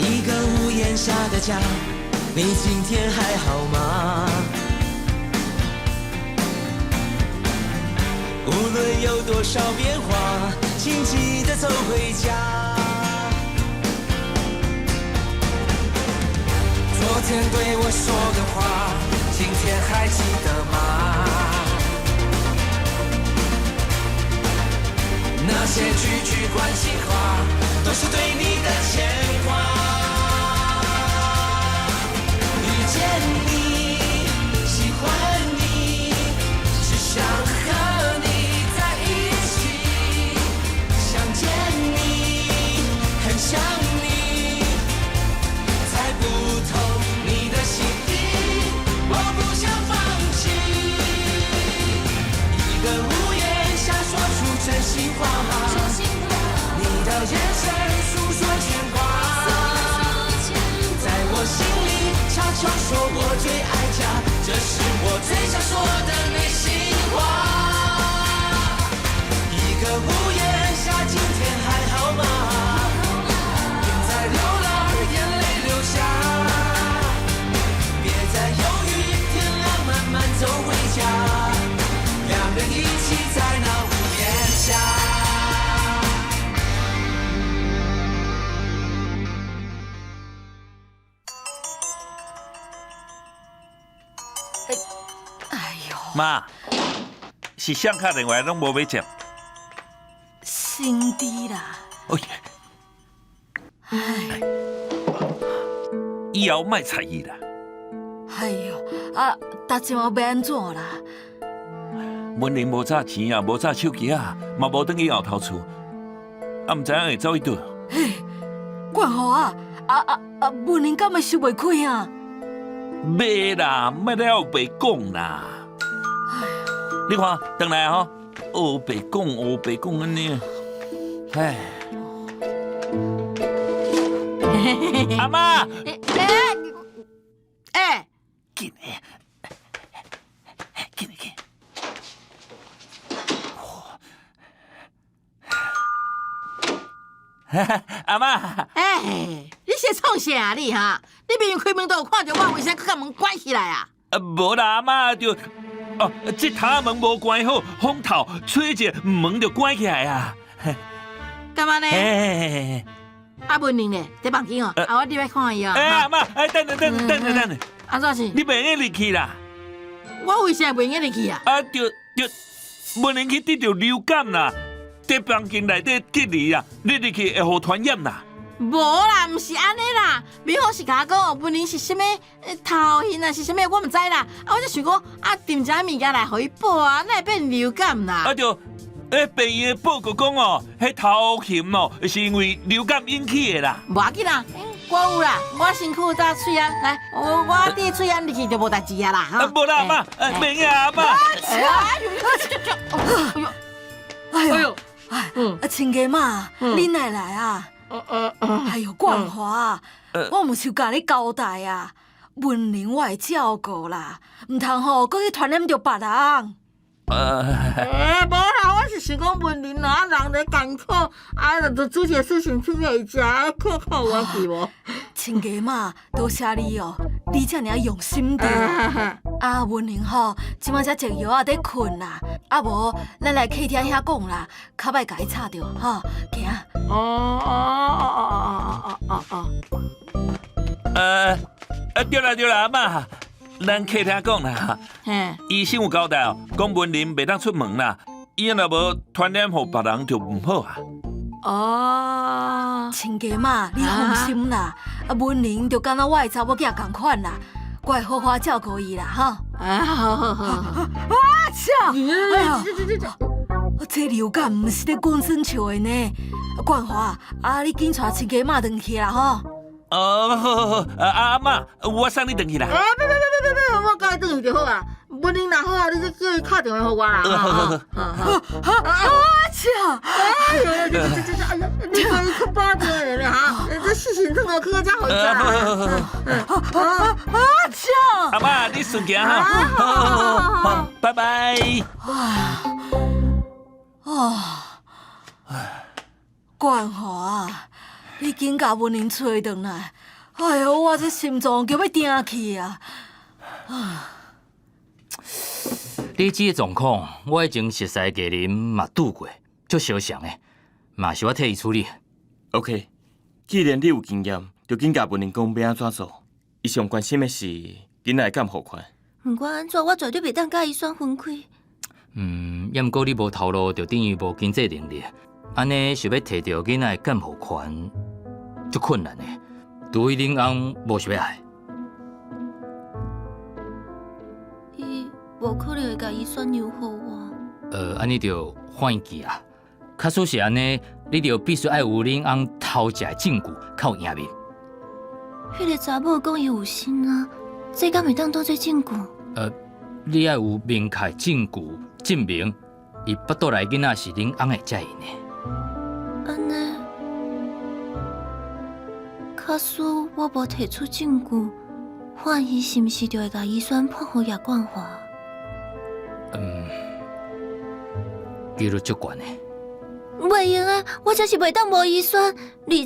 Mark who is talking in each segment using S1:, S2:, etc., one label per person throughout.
S1: 一個屋檐下的家，你今天還好嗎？無論有多少變化，請記得走回家。昨天對我說的話，今天還記得嗎？那些句句關心話，都是對你的牽掛。遇見你，喜歡你，只想和你在一起。想見你，很想你，猜不透你的心意，我不想放棄。一個屋檐下說出真心話，你的眼神訴說牽掛，在我心裡悄悄說我最愛家，這是我最想說的內心話。一個屋檐下，今天還好嗎？別再流浪，眼淚流下，別再猶豫，天亮慢慢走回家，兩人一起在那屋檐下。
S2: 哎喲，
S3: 媽，是誰敲電話攏無欲接？
S2: 生弟啦，
S3: 哎，以後莫睬伊啦。
S2: 哎喲，啊，逐陣仔欲按怎啦？
S3: 文玲無紮錢啊，無紮手機啊，嘛無轉去後頭厝，啊，毋知影會走去佗。
S2: 嘿，冠華啊，啊啊啊，文玲敢會收袂開啊？
S3: 袂啦，莫咧烏白講啦。你看，轉來吼，烏白講，烏白講按呢，唉。阿嬤，
S4: 欸欸，
S3: 緊來，緊來緊。阿嬤，
S4: 欸，你是創啥啊你哈？你明明開門都有看著我，為啥閣共門關起來啊？
S3: 啊，無啦，阿嬤就，哦，這窗門無關好，風透吹一下門就關起來啊。
S4: 幹嘛呢？
S3: 欸，
S4: 啊，文玲咧，佇房間哦，啊，我入來看伊哦。
S3: 欸，阿嬤，欸，等下等等下等下，
S4: 按怎是？
S3: 你袂用入去啦。
S4: 我為啥袂用入去啊？
S3: 啊，就就文玲去得著流感啦，佇房間內底隔離啊，你入去會予傳染啦。
S4: 無啦，毋是按呢啦。美好是共我講，文玲是啥物頭眩啊，是啥物，我毋知啦。啊，我就想講，啊，訂一物件來予伊補啊，哪會變流感啦？
S3: 啊，就，欸，病院的報告講哦，彼頭眩哦，是因為流感引起的啦。
S4: 無要緊啦，我有啦，我身軀早喙罨，來，我佇喙罨入去就無代誌啊啦。
S3: 啊，無啦，阿嬤，袂用啊，阿嬤。
S4: 哎呦，
S2: 哎呦，哎，啊，親家媽，你哪會來啊？哎喲，冠華，我毋是有共你交代啊，文玲我會照顧啦，毋通吼閣去傳染著別人。
S4: 欸，無啦，我是想講文玲啊，人咧艱苦，啊，就煮一个水心湯予伊食，啊，靠靠有去無？
S2: 親家媽，多謝你哦，你遮爾仔用心著。啊，文玲吼，這擺才食藥仔佇睏啦，啊無，咱來客廳遐講啦，較歹共伊吵著，吼，行。
S4: 哦哦哦哦哦哦哦哦。
S3: 對啦對啦，阿嬤，咱客廳講啦。醫生有交代哦，講文玲袂當出門啦，伊若無傳染予別人就毋好啊。
S4: 哦，
S2: 親家媽，你放心啦，啊，文玲就敢若我的查某囝仝款啦，我會好好照顧伊啦，吼。
S4: 啊，好好好。
S2: 啊，切！哎呀，這流感毋是咧講耍笑的呢。冠華，啊，你緊帶親家媽轉去啦，吼。
S3: 哦，好好好，阿阿嬤，我送你轉去啦。
S4: 欸，別別別別別，我家己轉去就好啊。文玲若好啊，你就叫伊敲電話予我啦。
S3: 好好好。
S2: 啊啊！切！
S4: 哎呦，這這這這，哎呀，你講伊去巴掌的咧哈？這細心湯哦，去遮予伊食。
S2: 啊啊！切！
S3: 阿嬤，你順行哈。好好好好，拜拜。
S2: 啊！哦，冠華，你緊共文玲揣轉來，哎喲，我這心臟叫欲定去啊！
S5: 你這个狀況，我以前熟似的家人嘛拄過，足相像的，嘛是我替伊處理。
S6: OK，既然你有經驗，就緊共文玲講欲按怎做。伊上關心的是囡仔的監護權。
S7: 毋管按怎，我絕對袂當佮醫萱分開。
S5: 嗯，猶毋過你無頭路，就等於無經濟能力，按呢想欲提著囡仔的監護權，足困難的。除非恁翁無想欲愛。
S7: 伊無可能會共醫萱讓予我。
S5: 按呢就放棄啊。假使是按呢，你就必須愛有恁翁偷食的證據，較有贏面。
S7: 彼个查某講伊有心啊，這敢會當當做證據？
S5: 你愛有明確證據證明，伊腹肚內囡仔是恁翁的才會用的。
S7: 按呢，假使我無提出證據，法院是毋是就會共醫萱判予葉冠華？
S5: 嗯，幾率足懸的。
S7: 袂用的，我就是袂當無醫萱，而且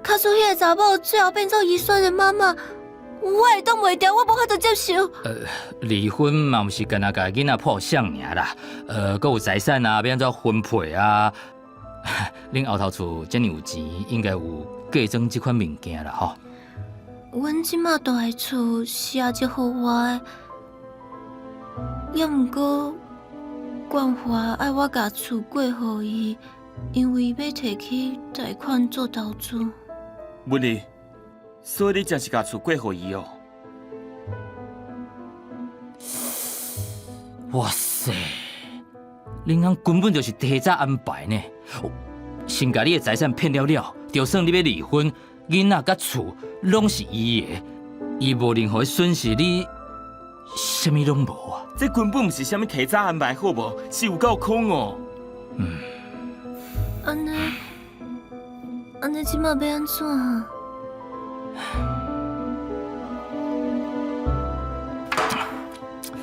S7: 假使彼个查某最後變做醫萱的媽媽，我會擋袂牢，我無法度接受。
S5: 離婚嘛，毋是干焦共囡仔判予誰爾啦，閣有財產啊，欲按怎分配啊？恁後頭厝遮爾有錢，應該有嫁妝這款物件啦，吼。
S7: 阮這馬住的厝是阿叔予我的，猶毋過冠華愛我共厝過予伊，因為欲提去貸款做投資。
S6: 文玲，所以你真是共厝過予伊哦？
S5: 哇塞，恁翁根本就是提早安排呢，先共你的財產騙了了，就算你欲離婚，囡仔佮厝攏是伊的，伊無任何損失，你啥物攏無啊？
S6: 這根本毋是啥物提早安排好無，是有夠空哦。
S5: 嗯，
S7: 按呢，按呢，這馬欲按怎啊？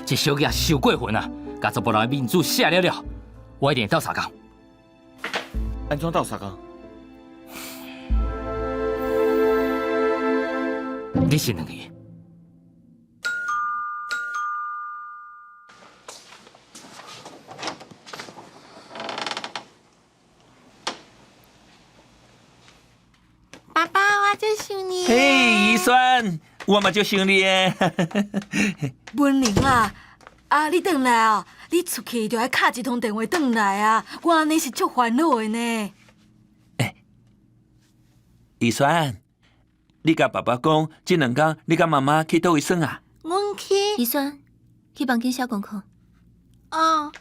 S5: 這小姐傷過分啊！共查埔人的面子卸了了，我一定會鬥相共。
S6: 按怎鬥相共？
S5: 你先轉去。
S4: 爸爸，我足想你。
S3: 嘿，醫萱，我嘛足想你的。
S2: 文玲啊，啊，你轉來哦，你出去就愛敲一通電話轉來啊，我按呢是足煩惱的呢。
S3: 醫萱，你共爸爸講，這兩工你佮媽媽去佗位耍啊？
S4: 阮去。
S7: 醫萱，去房間寫功課。
S4: 哦。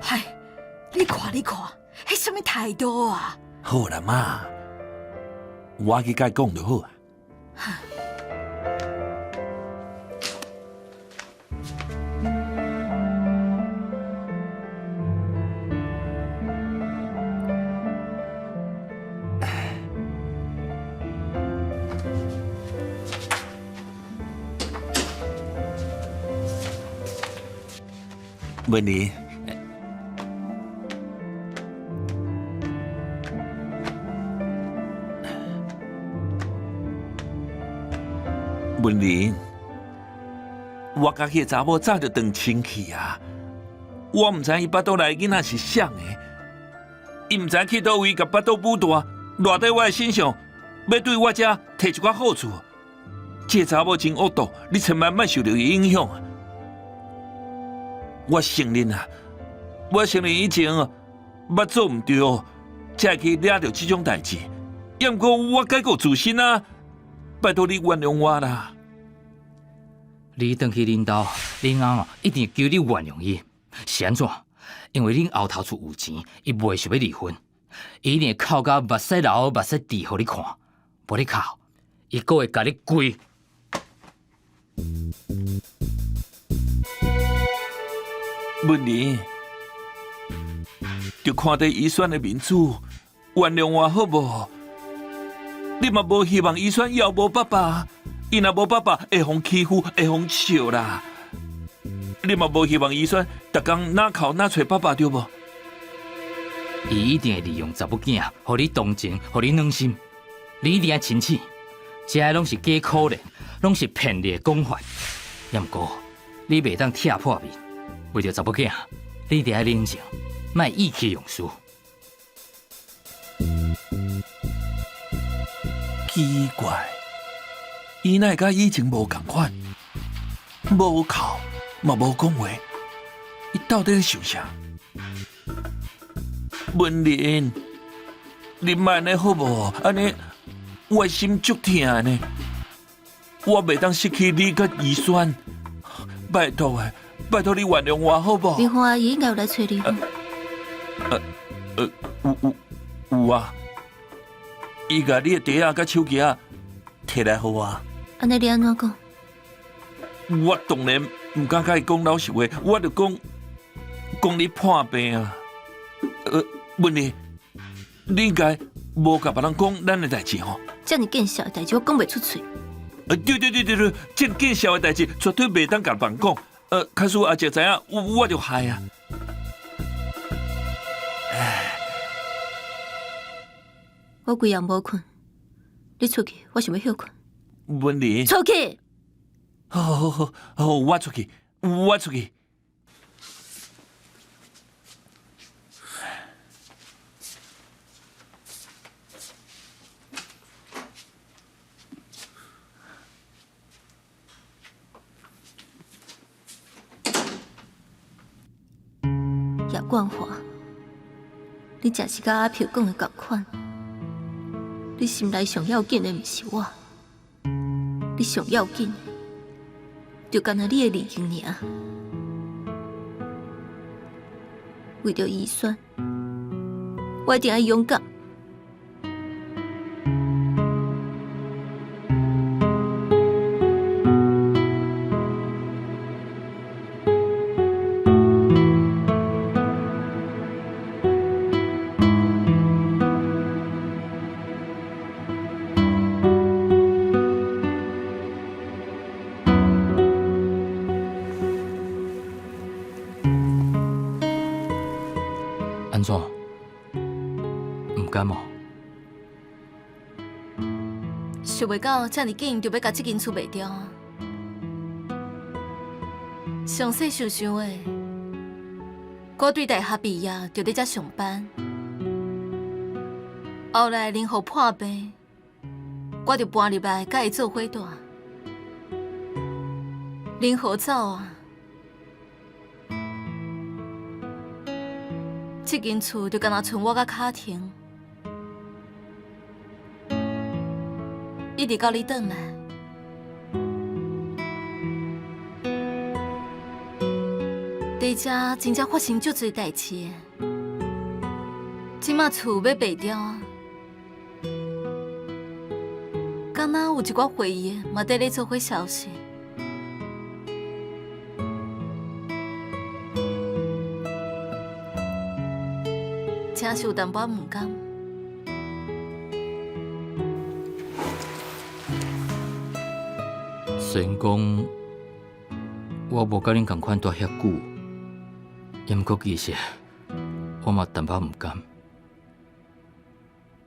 S2: 嗨，你看你看，彼啥物態度啊？
S3: 好啦媽，我去共伊講就好啊。文玲，文玲，我佮彼个查某早就斷親去啊！我毋知伊腹肚內囡仔是誰的，伊毋知去佗位共腹肚舞大，賴佇我的身上，欲對我遮提一寡好處。這个查某真惡毒，你千萬莫受著伊影響啊！我承認啊，我承認以前捌做毋對，才會去惹著這種代誌。猶毋過我改過自新啊，拜託你原諒我啦。
S5: 你轉去恁兜，恁翁哦一定求你原諒伊。是按怎？因為恁後頭厝有錢，伊袂想欲離婚，伊一定會哭甲目屎流、目屎滴，予你看。無你哭，伊閣會共你跪。
S3: 文玲，就看佇醫萱的面子，原諒我好無？你嘛無希望醫萱以後無爸爸，伊若無爸爸會予欺負，會予笑啦。你嘛無希望醫生逐工哪哭哪揣爸爸對無？
S5: 伊一定會利用查某囝，予你同情，予你軟心。你一定愛清醒，這攏是假可憐，攏是騙你的講法。也毋過，你袂當拆破面，為著查某囝，你一定愛冷靜，莫意氣用事。
S3: 奇怪，伊哪會佮以前無仝款，無哭嘛無講話，伊到底咧想啥？文玲，你莫按呢好無？按呢我的心足疼的呢，我袂當失去你佮怡萱，拜託的，拜託你原諒我好無？
S7: 明華阿姨應該有來揣你。
S3: 有有有啊！伊共你的袋仔佮手機仔提來予我。
S7: 按呢你按怎講？
S3: 我當然毋敢共伊講老實話，我就講講你破病啊。文玲，你應該無共別人講咱的代誌吼。
S7: 遮爾見笑的代誌，我講袂出喙。
S3: 對對對對對，這麼見笑的代誌絕對袂當共別人講。假使阿姐知影，我就害啊。
S7: 我規暝無睏，你出去，我想欲歇睏。
S3: 文玲，
S7: 出去。
S3: 好好好好，我出去，我出去。
S7: 葉冠華，你真是佮阿飄講的仝款。你心內上要緊的毋是我，你上要緊的就干焦你的麗英爾。為著怡萱，我一定愛勇敢。
S5: 按怎？毋甘哦？
S2: 想袂到遮爾緊就欲共這間厝賣掉啊！詳細想想的，我對大學畢業就佇遮上班，後來林豪破病，我就搬入來佮伊做伙住。林豪走啊，這間厝就干焦賰我佮卡婷，一直到你轉來。佇遮真正發生足濟代誌的，這馬厝欲賣掉啊，敢若有一寡回憶嘛綴咧做伙消失。真是有淡薄毋甘。
S5: 雖然講我無佮恁仝款蹛遐久，也毋過其實我嘛淡薄毋甘。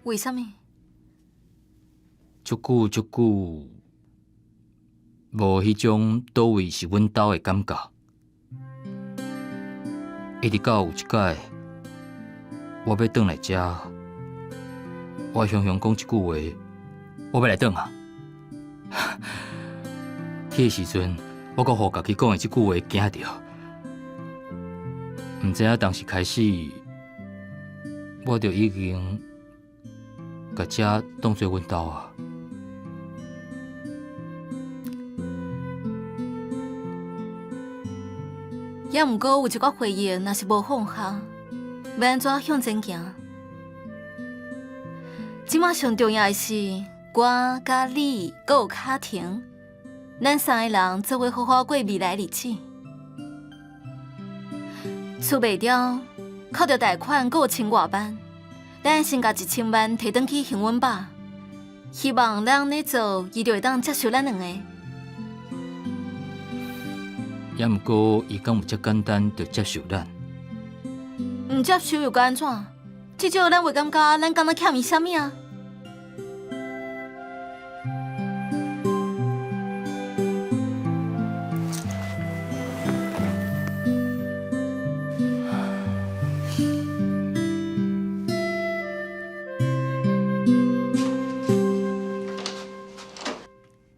S2: 為啥物？
S5: 足久足久無彼種佗位是阮兜的感覺，一直到有一擺，我欲轉來遮，我雄雄講一句話，我欲來轉啊！彼個時陣，我閣予家己講的這句話驚著，毋知影當時開始，我就已經共遮當做阮兜啊。
S2: 也毋過有一寡回憶，若是無放下，欲按怎向前行？這馬上重要的是，我佮你，閣有卡婷，咱三个人做伙好好過未來日子。厝賣掉，扣著貸款，閣有千外萬，咱先共1000萬提轉去還阮爸，希望咱按呢做，伊就會當接受咱兩个。
S5: 也毋過伊敢有遮簡單就接受咱？
S2: 毋接受又該按怎？至少咱袂感覺咱敢若欠伊啥物啊？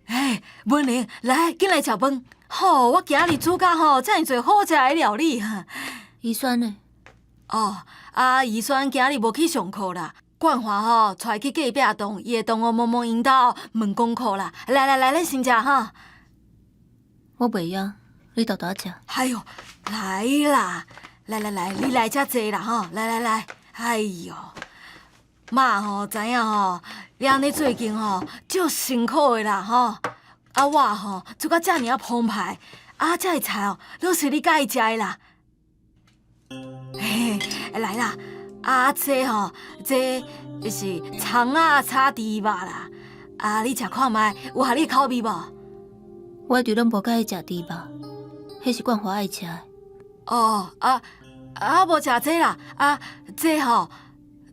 S2: 欸，文玲，來，緊來食飯。吼，我今日煮甲吼，遮爾濟好食的料理。
S7: 宜萱呢？
S2: 哦，啊，宜萱今日無去上課啦。冠華吼，帶伊去隔壁棟伊的同學毛毛𪜶兜問功課啦。來來來，咱先食哈。
S7: 我袂枵，你沓沓食。
S2: 哎喲，來啦，來來來，你來遮坐啦吼，來來來，哎喲，媽吼知影吼，你按呢最近吼足辛苦的啦吼，啊我吼煮甲遮爾仔澎湃，啊這个菜哦，攏是你佮意食的啦。嘿，來啦，啊這吼，這是蔥仔炒豬肉啦，啊你食看覓，有合你口味無？
S7: 我一直攏無佮意食豬肉，彼是冠華愛食的。
S2: 哦，啊啊，無食這啦，啊這吼，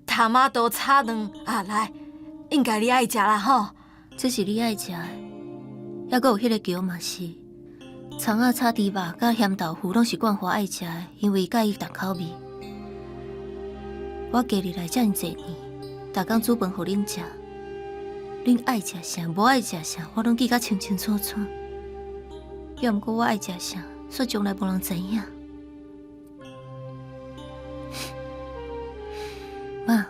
S2: 頭媽肚炒卵啊，來，應該你愛食啦吼。
S7: 這是你愛食的，猶閣有彼個橋嘛是，蔥仔炒豬肉佮鹹豆腐攏是冠華愛食的，因為伊佮意重口味。我嫁入來遮爾濟年，逐工煮飯予恁食，恁愛食啥，無愛食啥，我攏記甲清清楚楚。猶毋過我愛食啥，卻從來無人知影。媽，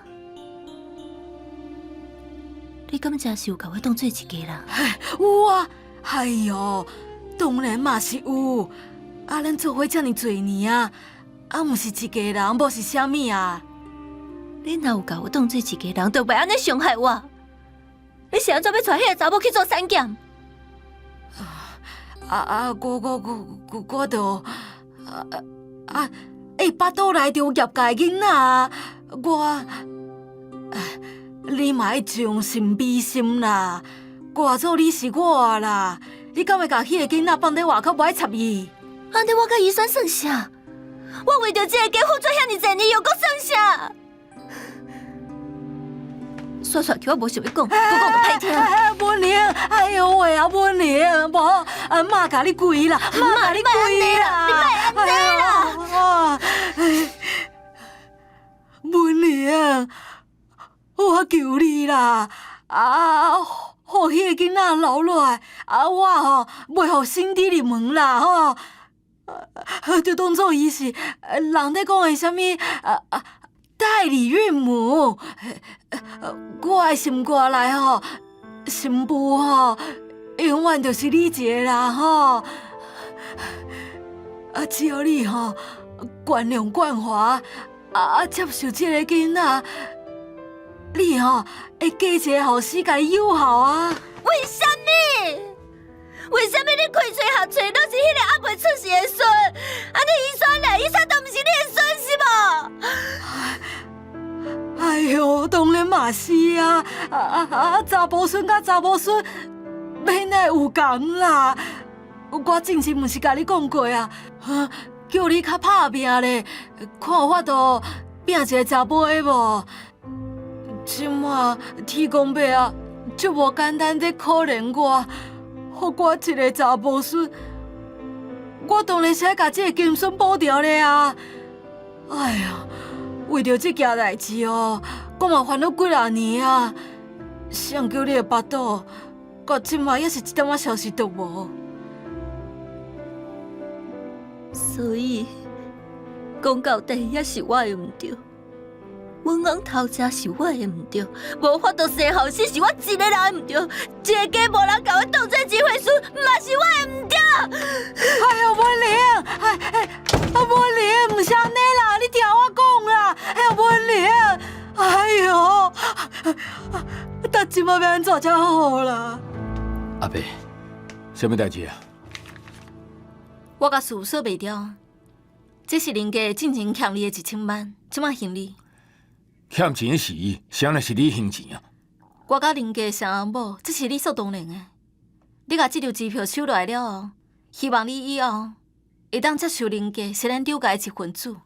S7: 你敢真是有共我當做一家人？
S2: 有啊，哎喲，當然嘛是有。啊，咱做伙遮爾濟年啊，啊，毋是一家人，無是啥物啊？
S7: 你若有共我當做一家人，就袂按呢傷害我。你是按怎欲帶彼个查某去做產檢？
S2: 啊啊！我我我我我著啊啊！欸，腹肚內就有業界囡仔啊！我，你嘛愛將心比心啦。偌做你是我啦，你敢會共彼個囡仔放佇外口，無愛插伊？
S7: 按呢我佮宜萱算啥？我為著這个家付出遐爾濟年，又閣算啥？煞煞去，我無想欲講，閣講就歹聽。
S2: 文玲，哎喲喂啊，文玲，無，啊媽共你跪啦，媽共你跪啦，
S7: 你莫按呢啦！
S2: 文玲，我求你啦，啊，予彼个囡仔留落來，啊，我吼袂予新弟入門啦，吼，就當做伊是人咧講的啥物啊啊。代理孕母，我的心肝內吼，新婦吼，永遠就是你一個人吼。啊，只要你吼原諒冠華，啊接受這个囡仔，你吼會嫁一个後生共你友好啊？
S7: 為啥物？為啥物你開喙合喙攏是彼个猶未出世的孫？按呢宜萱咧，宜萱都毋是你的孫是無？
S2: 哎喲，當然嘛是啊！啊啊啊！查埔孫佮查某孫，欲哪會有仝啦？我之前毋是共你講過啊？叫你較拍拚咧，看有法度拚一个查埔的無？這馬天公伯啊，足無簡單咧可憐我，予我一个查某孫，我當然是愛共這个金孫保著咧啊！哎呀，為著這件代誌哦，我嘛煩惱幾若年啊！誰叫你的腹肚，到這馬猶是一點仔消息都無。
S7: 所以講到底，猶是我的毋對。阮翁偷食是我的毋對，無法度生予死是我一个人的毋對，這个家無人共我當做一回事，嘛是我的毋對。
S2: 哎喲，文玲，哎哎，啊文玲，毋是按呢啦，你聽我講啦，哎喲，文玲，哎喲，但這馬欲按怎才好啦？
S5: 阿伯，
S8: 啥物代誌啊？
S2: 我共事務所賣掉，這是林家進前欠你的一千萬，這馬還你。
S8: 欠錢是伊，啥人是你還錢啊？
S2: 我佮林家是翁某，這是理所當然的。你共這張支票收落來了後，希望你以後會當接受林家是咱張家的一份子。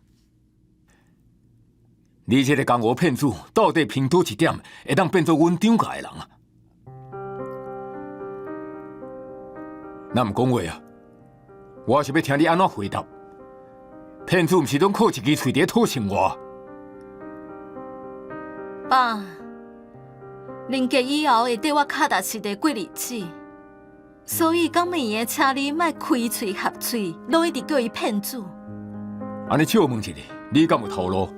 S8: 你這個江湖騙子，到底憑佗一點會當變做阮張家的人啊？咱毋講話啊！我是欲聽你按怎回答。騙子毋是攏靠一支喙佇咧討生活。
S2: 爸，林家以後會綴我跤踏實地過日子，所以敢會用請你莫開喙合喙，攏一直叫伊騙子。
S8: 按呢笑問一下，你敢有頭路？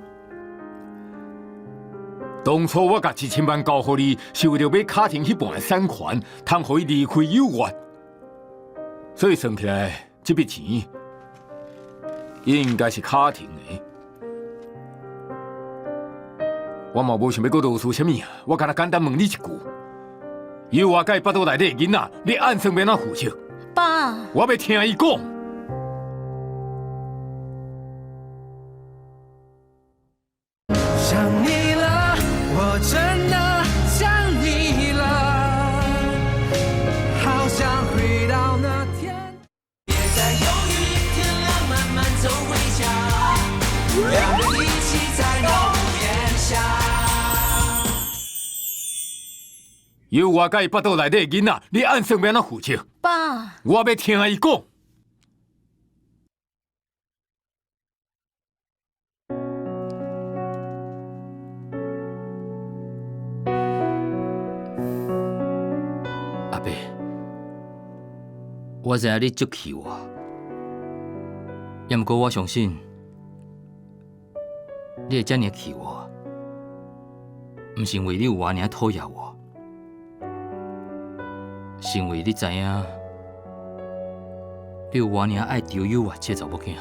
S8: 當初我共1000萬交予你，是為著買卡亭彼半的產權，通予伊離開有月。所以算起來，這筆錢應該是卡亭的。我嘛無想欲閣囉嗦啥物啊，我干焦簡單問你一句：有我佮伊腹肚內底的囡仔，你按算欲按怎負責？
S2: 爸，
S8: 我欲聽伊講。
S1: 想你了，我真的想你了，好想回到那天。別再猶豫，天亮慢慢走回家，兩人一起在那屋檐下。
S8: 有我佮伊腹肚內底的囡仔，你按算欲按怎負責？
S2: 爸，
S8: 我欲聽伊講。
S5: 阿伯，我知影你足氣我，也毋過我相信你會遮爾氣我，毋是因為你有偌爾討厭我，是因為你知影你有偌爾愛張幼月這個查某囝。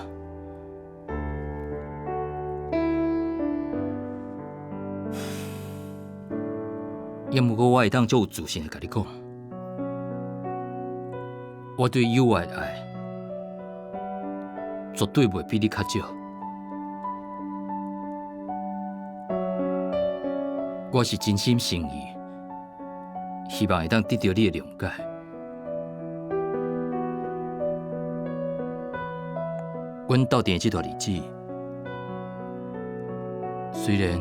S5: 也毋過我會當足有自信的共你講，我對幼月的愛絕對袂比你較少。我是真心誠意，希望會當得到你的諒解。阮鬥陣的這段日子，雖然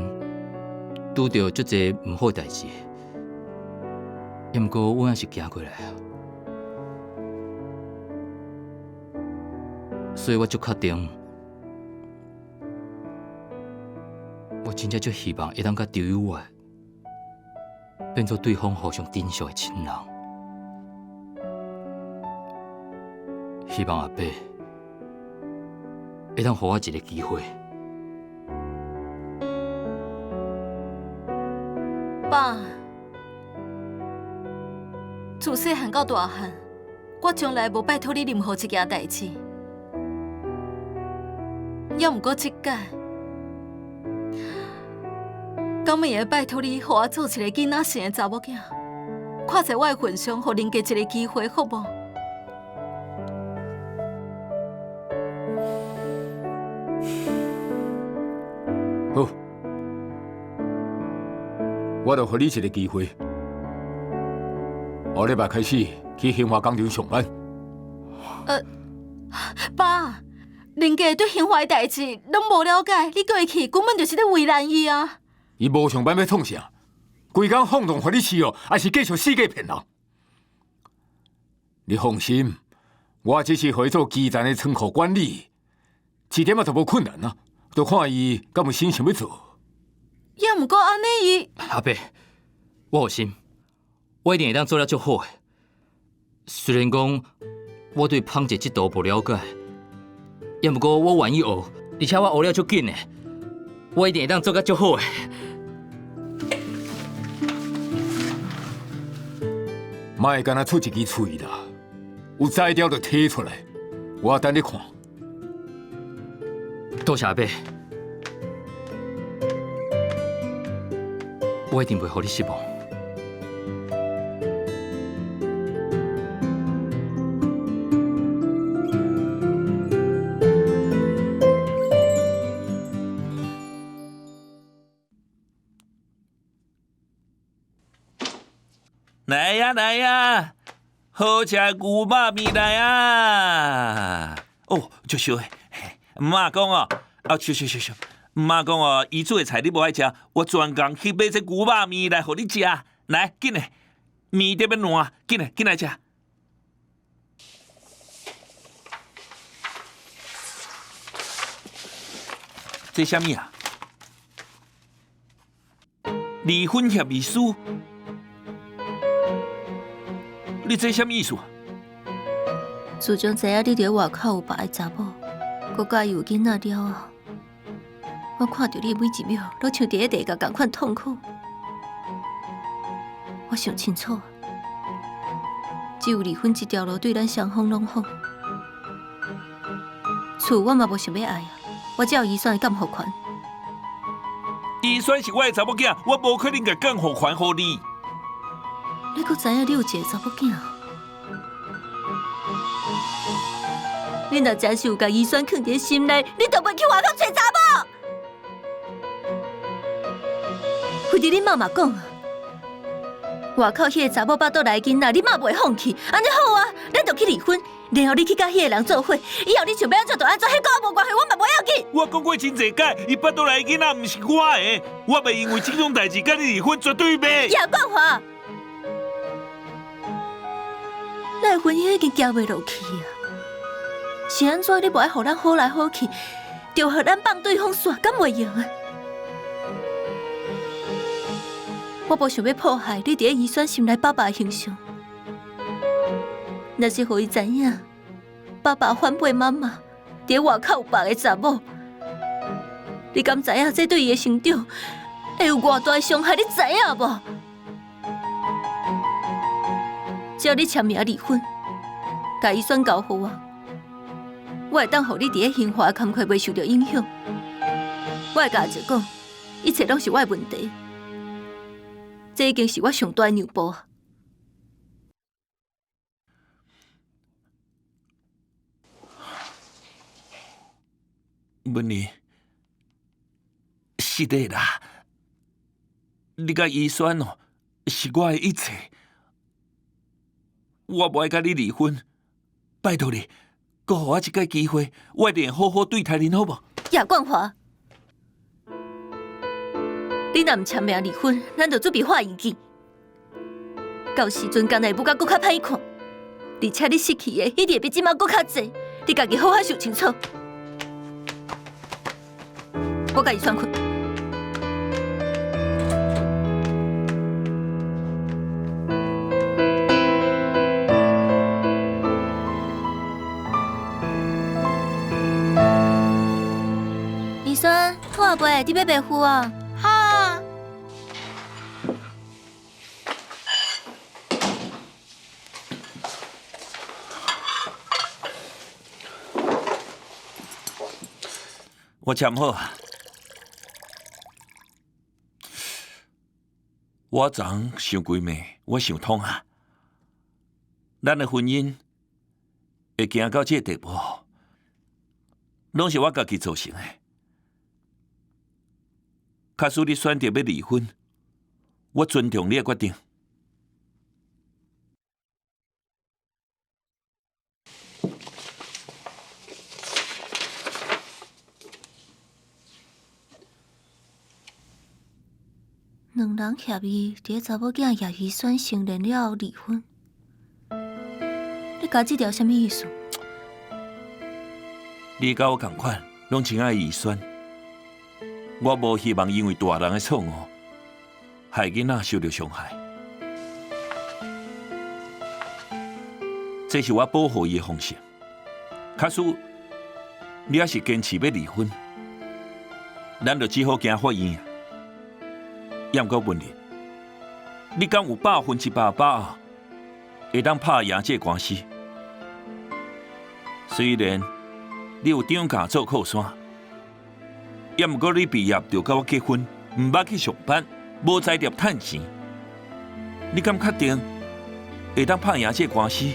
S5: 拄著足濟毋好的代誌，也毋過阮猶是行過來啊。所以我足確定，我真正足希望會當佮張幼月變做對方互相珍惜的親人。希望阿伯會當予我一個機會。
S2: 爸，自細漢到大漢，我從來無拜託你任何一件代誌。猶毋過這擺，敢會用拜託你，予我做一個囡仔性的查某囝，看在我的份上，予林家一個機會，好無？
S8: 好，我就予你一個機會。下禮拜開始去興華工廠上班。
S2: 爸，林家對興華的代誌攏無了解，你叫伊去，根本就是咧為難伊啊！
S8: 伊無上班欲創啥？規工放縱予你試哦，還是繼續四界騙人？你放心，我只是予伊做基層的倉庫管理，這點仔就無困難啊。就看伊敢有心想欲做。
S2: 也毋過按呢，伊
S5: 阿伯，我有心，我一定會當做了足好的。雖然講我對烹製這道無了解，也毋過我願意學，而且我學了足緊的，我一定會當做甲足好的。
S8: 莫干焦出一支喙啦，有才調就提出來，我等你看。
S5: 多謝阿伯，我一定袂予你失望。
S3: 來呀來呀，好食的牛肉麵來啊！哦，足烧的。姆仔讲哦，啊，烧烧烧烧。姆仔讲哦，伊煮的菜你无爱食，我专工去买这牛肉面来予你食。来，紧来，面特别烂，紧来，紧来食。这啥物啊？离婚协议书？你这啥物意思啊？
S7: 自从知影你伫外口有别个查某，阁佮伊有囡仔了后，我看著你的每一秒，拢像伫咧地狱仝款痛苦。我想清楚，只有离婚这条路对咱双方拢好。厝我嘛无想欲爱啊，我只有遗产的监护权。
S3: 遗产是我的查某囝，我无可能共监护权予你。
S7: 你阁知影你有一个查某囝？你若真是有共遗产囥伫心内，你就袂去外口揣查某。非得恁妈嘛讲啊，外口彼个查某腹肚内囡仔，你嘛袂放弃。按呢好啊，咱就去离婚，然后你去佮彼个人做伙，以后你想欲按怎就按怎，彼跟我无关系，我嘛无要紧。
S3: 我讲过真济摆，伊腹肚内囡仔毋是我的，我袂因为这种代志佮你离婚，绝对袂。
S7: 叶冠华，咱的婚姻已经行袂落去啊！是按怎你无爱予咱好来好去，就予咱放对方煞，敢袂用啊？我无想欲破坏你伫咧遗选心内爸爸的形象，若是予伊知影，爸爸反背妈妈，伫咧外口有别个查某，你敢知影这对伊的成长会有偌大的伤害？你知影无？只要你签名离婚，共遗选交予我，我会当予你伫咧刑罚的工课袂受著影响。我会共阿姐讲，一切拢是我的问题。这已经是我上大的让步。
S3: 文妮，是的啦，你佮遗选哦，是我的一切。我无爱佮你离婚，拜托你，阁予我一摆机会，我一定好好对待恁，好无？
S7: 叶冠华，你若毋签名离婚，咱就准备法院见。到时阵，敢会母甲阁较歹看，而且你失去的一定会比这马阁较济。你家己好好想清楚。我共伊选困。宜萱，好啊袂？你欲袂赴啊？
S4: 好啊。
S3: 我签好啊。我昨昏想规暝，我想通啊。咱的婚姻会行到这个地步，拢是我家己造成的。假使你选择欲离婚，我尊重你的决定。
S7: 两人协议，伫咧查某囝叶宜萱成年了后离婚。你加这条啥物意思？
S3: 你佮我仝款，拢真爱宜萱。我无希望因为大人的错误，害囡仔受著伤害。这是我保护伊的方式。假使你犹是坚持欲离婚，咱就只好行法院。犹毋过问你，你敢有100%把握会当拍赢这个官司？虽然你有张家做靠山，犹毋过你毕业就佮我结婚，毋捌去上班，无才调趁钱，你敢确定会当拍赢这个官司？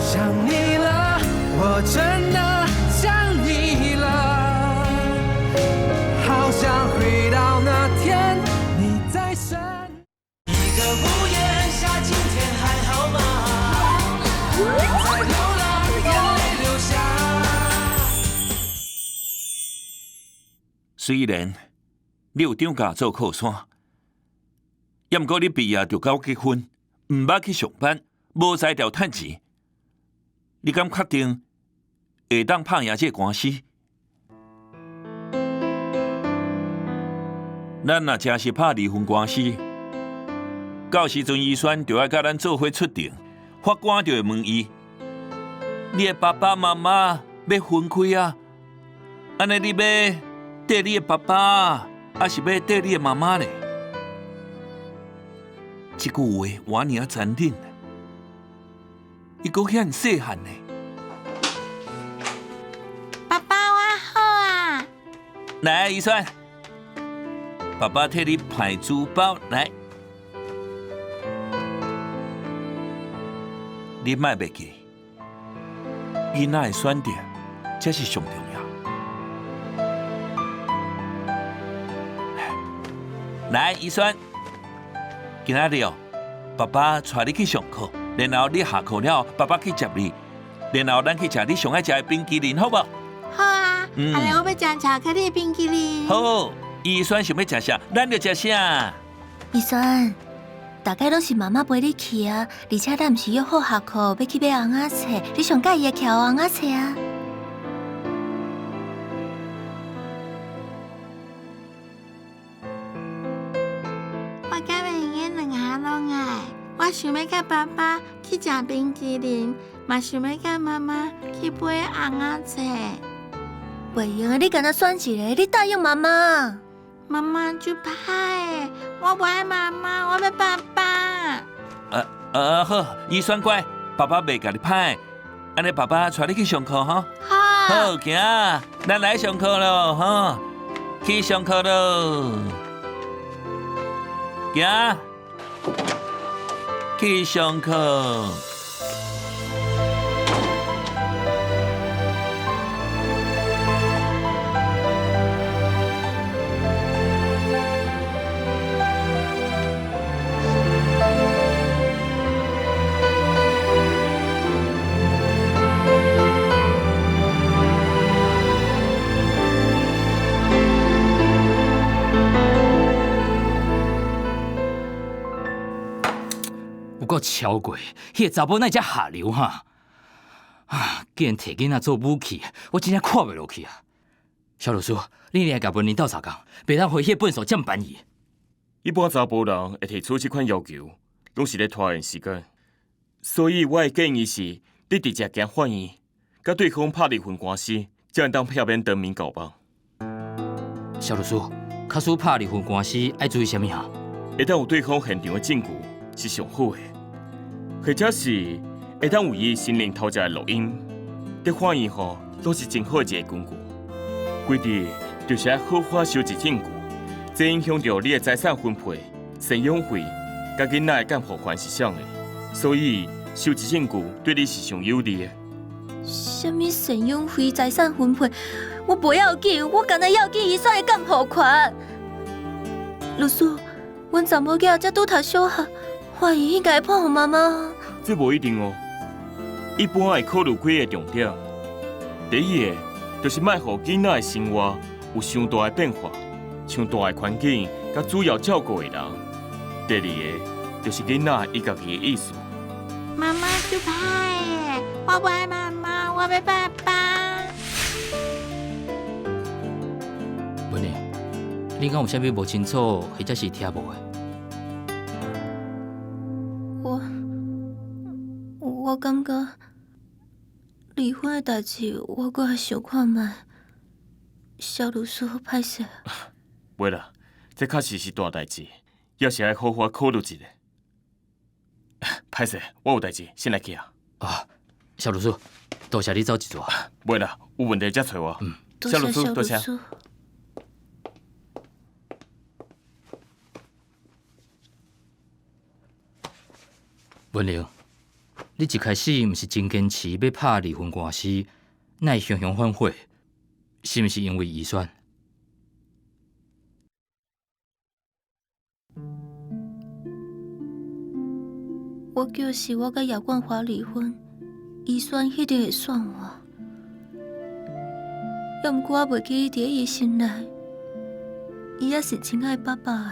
S1: 想你了，我真的想你了，好想回到那天你在身。一个屋檐下，今天还好吗？在流浪，眼泪流下
S3: 雖然你有張家做靠山，猶毋過你畢業就佮我結婚，毋捌去上班，無才調趁錢，你敢確定會當拍贏這個官司？咱若真是拍離婚官司，到時陣醫生就愛佮咱做伙出庭，法官就會問伊：你的爸爸媽媽欲分開啊？按呢你欲綴你的爸爸，抑是欲綴你的媽媽呢？這句話偌爾殘忍，伊閣遐爾細漢呢？
S4: 爸爸，我好啊！
S3: 來，醫生，爸爸替你派珠寶來，你莫袂記，囡仔的選擇才是上重要。來，醫生，今仔日哦，爸爸帶你去上課，然後你下課了，爸爸去接你，然後咱去食你上愛食的冰淇淋，好無？
S4: 好啊，按呢我欲食巧克力冰淇淋。
S3: 好，醫生想欲食啥，咱就食啥。
S7: 醫生，大概攏是媽媽陪你去啊，而且咱毋是約好下課欲去買尪仔冊，你上佮意的徛尪仔冊啊。
S4: 我敢袂用得兩下攏愛，我想欲佮爸爸去食冰淇淋，嘛想欲佮媽媽去買尪仔冊。
S7: 袂用的，你干焦選一个，你答應媽媽。
S4: 媽媽就歹的，我無愛媽媽，我欲爸爸。
S3: 好，醫生乖，爸爸袂共你歹，按呢爸爸帶你去上課吼。
S4: 好。
S3: 好，行，咱來上課囉，吼，去上課囉。行，去上課。
S5: 有夠超過，彼个查某哪會遮下流哈？啊！竟然提囡仔做武器，我真正看袂落去啊！蕭律師，你來共文玲鬥相共，袂當予彼个笨手佔便宜。
S6: 一般查埔人會提出這款要求，攏是咧拖延時間。所以我的建議是，你直接行法院，佮對方拍離婚官司，才會當避免當面交棒。
S5: 蕭律師，假使拍離婚官司，愛注意啥物啊？
S6: 會當有對方現場的證據是上好的，或者是會當有伊承認偷食的錄音，佇法院吼攏是真好的一個工具。規定就是愛好好收集證據，這影響著你的財產分配、贍養費、佮囡仔的監護權是啥的，所以收集證據對你是上有利的。
S7: 啥物贍養費、財產分配，我無要緊，我干焦要緊醫生的監護權。律師，阮查某囝才拄讀小學，法院應該會判予媽媽。
S6: 這無一定哦，一般會考慮幾个重點。第一个就是莫予囡仔的生活有傷大的變化，像大的環境佮主要照顧的人。第二个就是囡仔伊家己的意思。
S4: 媽媽就歹的，我無愛媽媽，我欲爸爸。
S5: 文玲，你敢有啥物無清楚，或者是聽無的？
S7: 我感覺離婚的代誌，我閣愛想看覓。蕭律師，歹勢。
S6: 袂啦，這確實是大代誌，猶是愛好好考慮一下。歹勢，我有代誌，先來去啊。
S5: 啊，蕭律師，多謝你走一逝。
S6: 袂啦，有問題才揣我。
S5: 嗯，
S6: 蕭律師，多謝。
S5: 文玲，你一開始毋是真堅持欲拍離婚官司，哪會雄雄反悔？是毋是因為遺孀？
S7: 我就是我佮葉冠華離婚，醫生一定會選我。猶毋過我袂記得佇伊心內伊也是真愛爸爸的。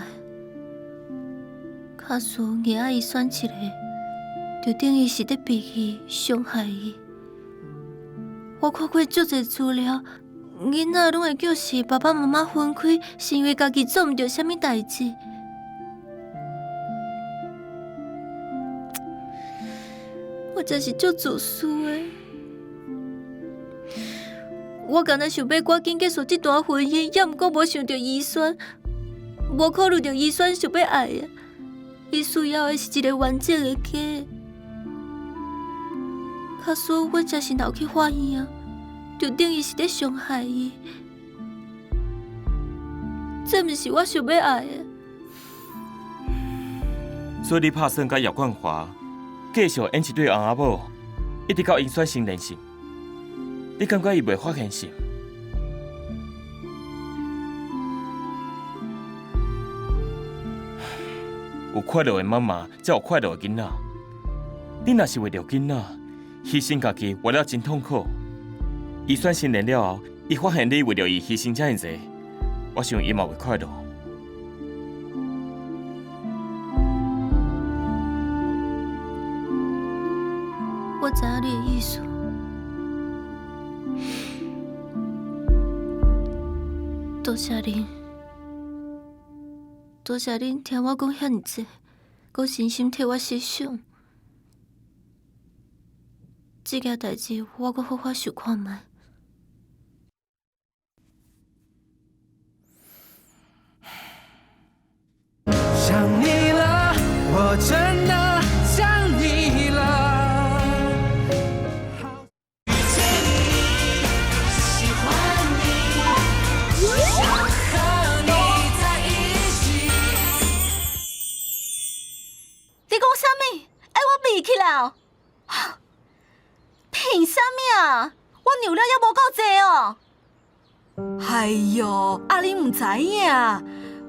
S7: 假使硬愛伊選一个，就等於是咧逼伊、傷害伊。我看過足濟資料，囡仔攏會叫是爸爸媽媽分開，是因為家己做毋著啥物代誌。我真是足自私的。我敢若想欲趕緊結束這段婚姻，猶毋過無想著伊萱，無考慮著伊萱想欲愛的，伊需要的是一个完整的家。假使阮真是鬧去法院啊，就等於是咧傷害伊。這毋是我想欲愛的。
S6: 所以你拍算佮葉冠華繼續演一對翁仔某，一直到𪜶選成年是？你感覺伊袂發現是？有快樂的媽媽，才有快樂的囡仔。你若是為著囡仔犧牲家己，活了真痛苦。伊選成年了後，伊發現你為著伊犧牲遮爾濟，我想伊嘛袂快樂。
S7: 我知影你的意思。多謝恁，多謝恁聽我講遐爾濟，閣真心替我設想。這件代誌我閣好好想看覓。
S1: 想你了，我真的想你了。遇見你，喜歡你，只想和你在一起。
S2: 你講啥物？愛我離去啦？憑啥物啊？我讓了猶無夠濟哦。哎喲，啊你毋知影，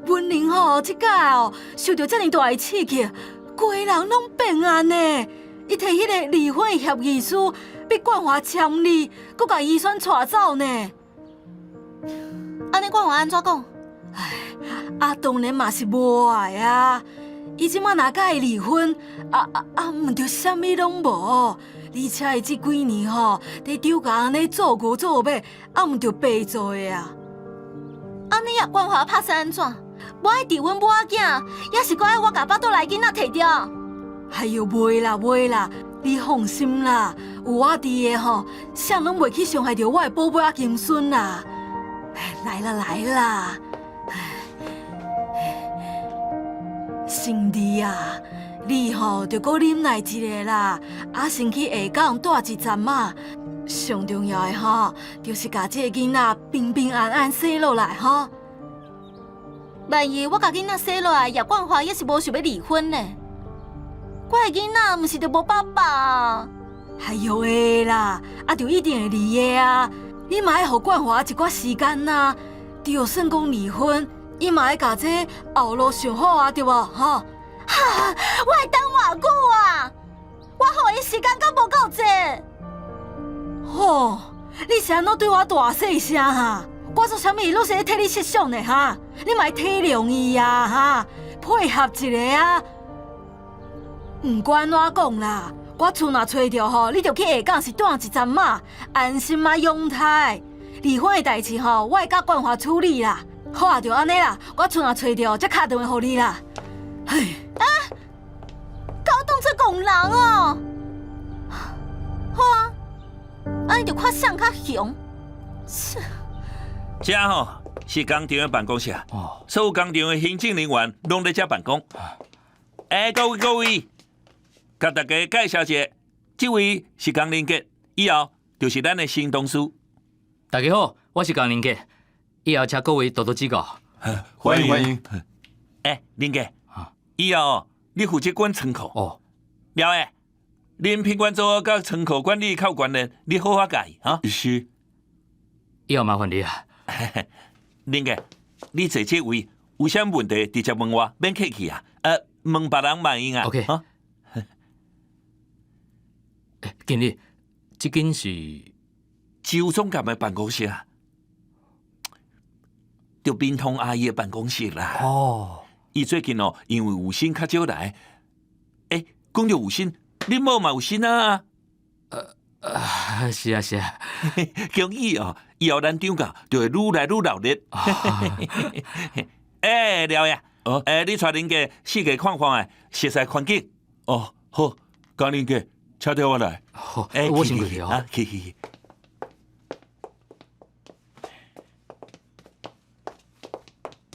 S2: 文玲吼，這擺哦受著遮爾大的刺激，規人攏變按呢。伊提彼個離婚的協議書，欲冠華簽字，閣共伊萱帶走呢。按呢冠華按怎講？唉，啊當然嘛是無愛啊。伊這擺若佮伊離婚，啊，毋著啥物攏無。而且伊這幾年吼，佇張家按呢做牛做馬，啊毋著白做的啊。按呢葉冠華拍算按怎？無愛佇阮母仔囝，抑是閣愛我共腹肚內囡仔提著？哎喲，袂啦袂啦，你放心啦，有我佇的吼，誰攏袂去傷害著我的寶貝仔金孫啦。來啦來啦，勝利啊！你吼著閣忍耐一下啦，啊，先去下港蹛一陣仔。上重要的吼，就是共這个囡仔平平安安生落來吼。萬一我共囡仔生落來，葉冠華也是無想欲離婚呢？我的囡仔毋是著無爸爸啊？哎喲會啦，啊，著一定會離的啊！你嘛愛予冠華一寡時間啊，就算講離婚，伊嘛愛共這後路想好啊，對無？吼！哈！我會等偌久啊？我予伊時間敢無夠濟？吼！你是按怎對我大細聲哈？我做啥物攏是咧替你設想的哈？你嘛愛體諒伊啊哈？配合一下啊！毋管按怎講啦，我厝若揣著吼，你就去下港是蹛一陣仔，安心啊養胎。離婚的代誌吼，我會佮冠華處理啦。好啊，就按呢啦，我厝若揣著，才敲電話予你啦。唉，啊！搞當作戇人哦！好啊，按呢就看誰較雄。切！
S3: 這吼是工廠的辦公室，所有工廠的行政人員攏佇遮辦公。欸，各位各位，共大家介紹一下，這位是江林傑，以後就是咱的新董事。
S5: 大家好，我是江林傑，以後請各位多多指教。
S8: 歡迎歡迎。
S3: 欸，林傑，以後你負責管倉庫。哦。了的，恁品管組佮倉庫管理較有關聯，你好好教伊哈。
S8: 是。
S5: 以後麻煩你啊。
S3: 林傑，你坐這位，有啥問題直接問我，免客氣啊。問別人嘛會用啊。
S5: OK。
S3: 哈。
S5: 欸，經理，這間是
S3: 周總監的辦公室啊。就冰通阿姨的办公室啦。
S5: 哦，
S3: 伊最近哦，因为有心较少来。欸，讲著有心，恁某嘛有心啊？
S5: 是啊是啊。
S3: 恭喜哦，以后咱长假就会愈来愈热闹。欸，廖爷，
S8: 哦，
S3: 欸，你带恁家四界看看的，熟悉环境。
S8: 哦，好，江恁家，车调我来。
S5: 好，
S3: 欸，
S5: 我先过去
S3: 哦。去去去。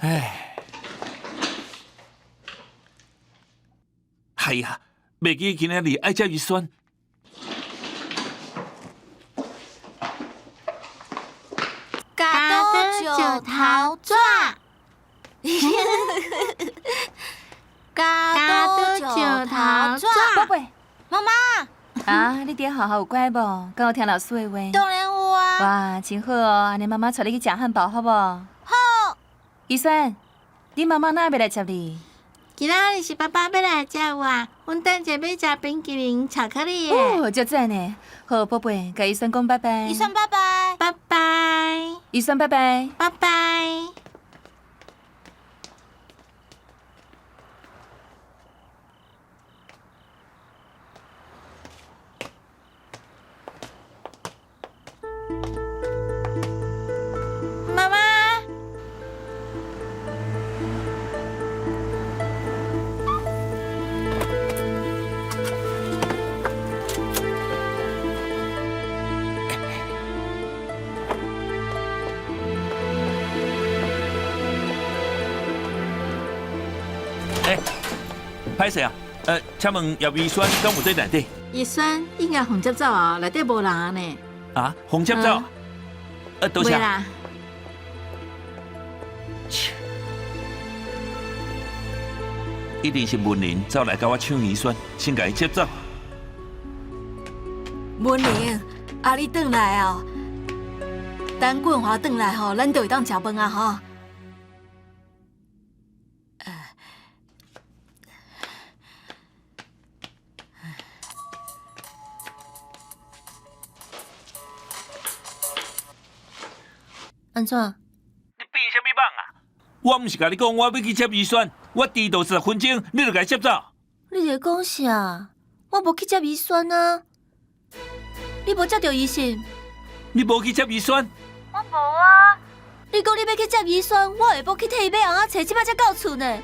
S3: 哎，哎呀，袂记今仔日爱接伊选。
S4: 加多石头纸，加多石头纸。
S9: 宝贝，
S4: 妈妈。
S9: 啊，你伫学校有乖无？敢有听老师的话？
S4: 当然有啊。
S9: 哇，真好哦！按呢妈妈带你去食汉堡，好无？
S4: 好。
S9: 怡萱，你妈妈哪会来接你？
S4: 今仔日是爸爸欲来接我，阮等下欲食冰淇淋、巧克力。
S9: 哦，足赞呢！好，宝贝，共怡萱讲拜拜。
S4: 怡萱拜拜，拜拜。
S9: 怡萱拜拜，
S4: 拜拜。妈妈。
S3: 欸，歹势啊！请问叶怡萱敢有伫内底？
S4: 怡萱应该予接走啊，内底无人啊呢。
S3: 啊，予接走？多谢。
S4: 啦。
S3: 一定是文玲走来共我抢怡萱，先共伊接走。
S2: 文玲，啊，你转来哦。等冠华转来吼，咱就会当食饭啊吼。
S7: 按怎？
S3: 你变啥物梦啊？我毋是共你讲，我欲去接怡萱，我迟到10分钟，你就共伊接走。
S7: 你咧讲啥？我无去接怡萱啊！你无接著伊是？
S3: 你无去接怡萱？
S7: 我无啊！你讲你欲去接怡萱，我下晡去替伊买尪仔册，这摆才到厝呢。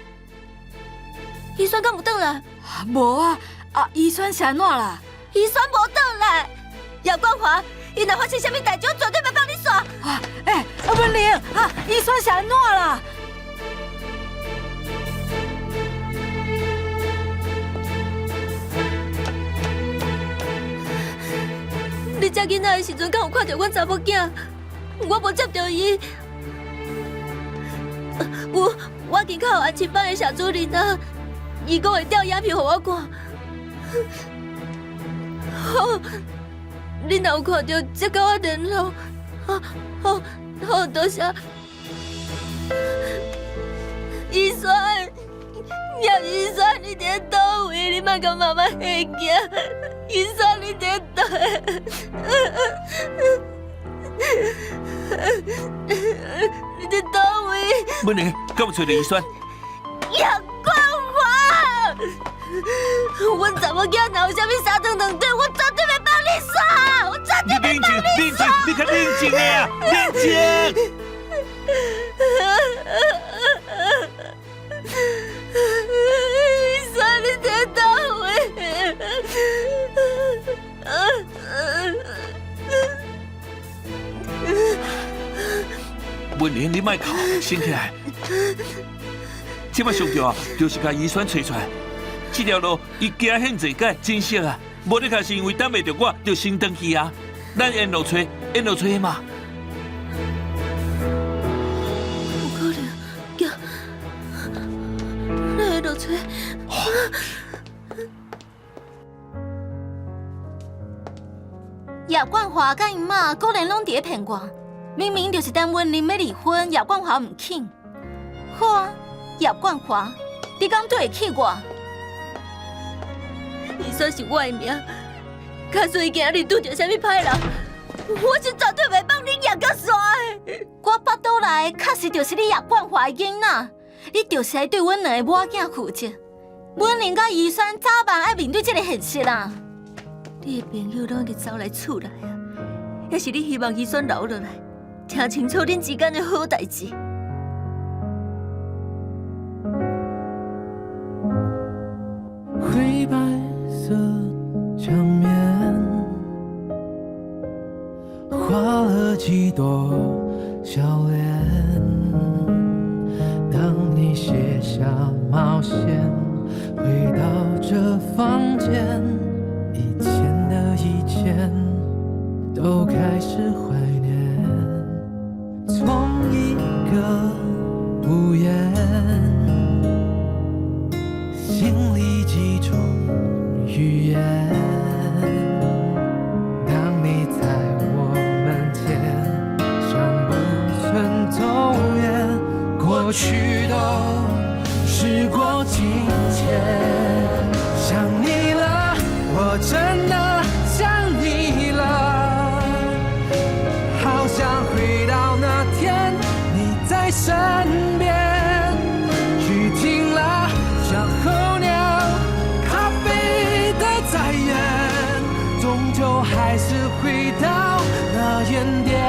S7: 怡萱敢有转来？
S2: 无啊！啊，怡萱是按怎啦？
S7: 怡萱无转来，叶冠华，伊若发生啥物代志，我绝对袂放你煞。
S2: 啊！欸，阿文玲，啊，怡萱是按怎啦？
S7: 你接囡仔的时阵，敢有看著阮查某囝？我无接著伊。有，我今较有安亲班的谢主任啊，伊讲会调影片予我看。好，你若有看著，才佮我联络。好，好，好，多谢。怡萱，叶怡萱，你伫佗位？你莫共妈妈吓惊。怡萱，你伫佗？你伫佗位？
S3: 文玲，敢有揣著怡萱？
S7: 叶冠华，阮查某囝若有啥物三长两短，我绝对袂放你煞，我绝对袂放你煞。
S3: 你较冷静的啊，冷静。
S7: 怡萱，你伫佗位？
S3: 文玲，你莫哭，醒起来。这摆上重要就是共怡萱揣出来。这条路伊行遐济摆，真熟啊！无你看是因为等袂著我，就先转去啊。咱沿路揣，沿路揣嘛。
S7: 有可能，行，咱沿路揣。
S4: 叶冠华佮𪜶妈果然拢伫咧骗我，明明就是陈文玲欲离婚，叶冠华毋肯。好啊，叶冠华，你敢对得起我？
S7: 伊说是我的命，假使伊今日拄著啥物歹人，我是绝对袂放恁叶甲煞的。
S4: 我腹肚内的確實就是你葉冠華的囡仔，你就是愛對阮兩個某囝負責。文玲佮怡萱早晚愛面對這個現實啊！
S7: 你的朋友攏已經走來厝內啊，抑是你希望怡萱留落來，聽清楚恁之間的好代誌？
S1: 灰白色牆面，畫了幾朵笑臉。當你卸下帽線，回到這房間，以前的一切都開始懷念。從一個屋檐，心裡幾種語言。當你在我門前，像不曾走遠，過去都時過境遷。想你了，我真的想你了，好想回到那天你在身邊。雨停了，像候鳥，咖啡的再遠，終究還是回到那原點。